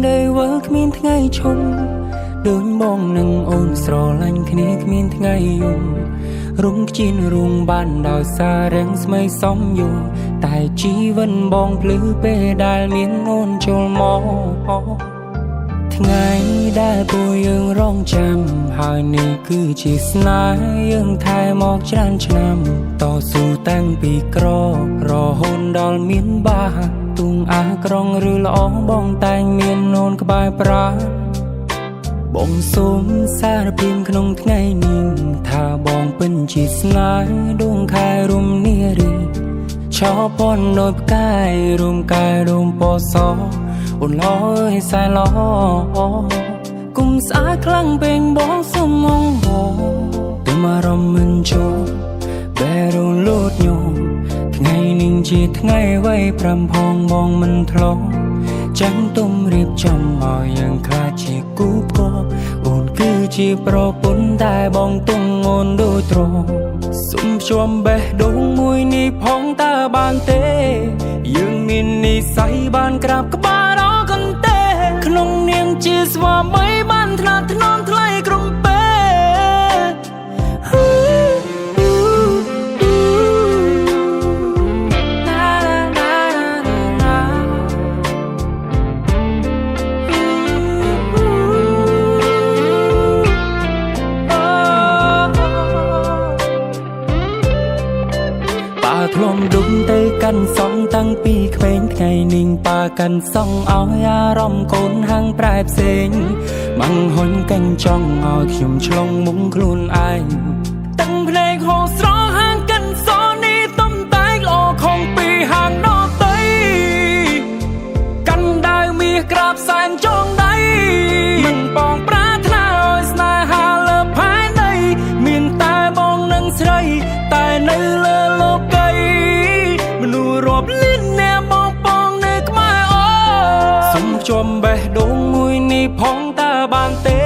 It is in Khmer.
ដែលវើគ្មានថ្ងៃឈប់ដូចបងនឹងអូនស្រឡាញ់គ្នាគ្មានថ្ងៃយំរុំខ្ជិនរុងបានដោយសាររាំងស្មីសំយូតែជីវិតបងភ្លឺពេលដែលមានអូនចូលមកថ្ងៃដែលពួកយើងរងចាំហើយនេះគឺជាស្នេហ៍យើងថែមកច្រើនឆ្នាំតស៊ូតាំងពីក្ររហូតដល់មានបាទុងអាក្រងឬល្អបងតែងមានអូនក្បែរប្រាបងសូមសារភាពក្នុងថ្ងៃនេះថាបងពិនជាស្នេហ៍ដួងខែរុំនារីឆោពនដោយផ្កាយរុំកាយរុំពណ៌សអូនឡយសែឡគុំស្អាតខ្លាំងពេកបងសុំងហោទុំអារម្មណ៍មិនចូលបែរលូតញោមថ្ងៃនេះជាថ្ងៃវ័យប្រាំផងបងមិនធ្លាប់ចាំទុំរៀបចំឲ្យយើងខ្លាចជាគូផ្គប់អូនគឺជាប្រពន្ធតែបងទុំអូនដូចត្រសុំភ្ជាប់បេះដូងមួយនេះផងតើបានទេយើងមាននិស័យបានក្រាបក្បាលដល់កន្ទេក្នុងនាមជាស្វាមីបានថ្នាក់ថ្នមថ្លៃក្រុមពេប៉ាធ្លំដុំទៅកាន់សងតាំងពីក្មេងថ្ងៃនេះប៉ាកាន់សងឲ្យអារម្មណ៍កូនហាងប្រែផ្សេងម៉ាំងហ៊ុញកាញ់ចង់ឲ្យខ្ញុំឆ្លងមុងខ្លួនឯងតាំងភ្នែកហោស្រហាងកាន់សនេះទំតែកល្អខំពីហាងដតីកាន់ដាវមាសក្រាបសែនចងដៃមិនបងប្រាថ្នាឲ្យស្នេហាលើផែនដីមានតែបងនិងស្រីតែនៅលើលោកីមនុស្សរាប់លានអ្នកបងបងនៅក្បែរអូសុំភ្ជាប់បេះដូងមួយនេះផងតើបានទេ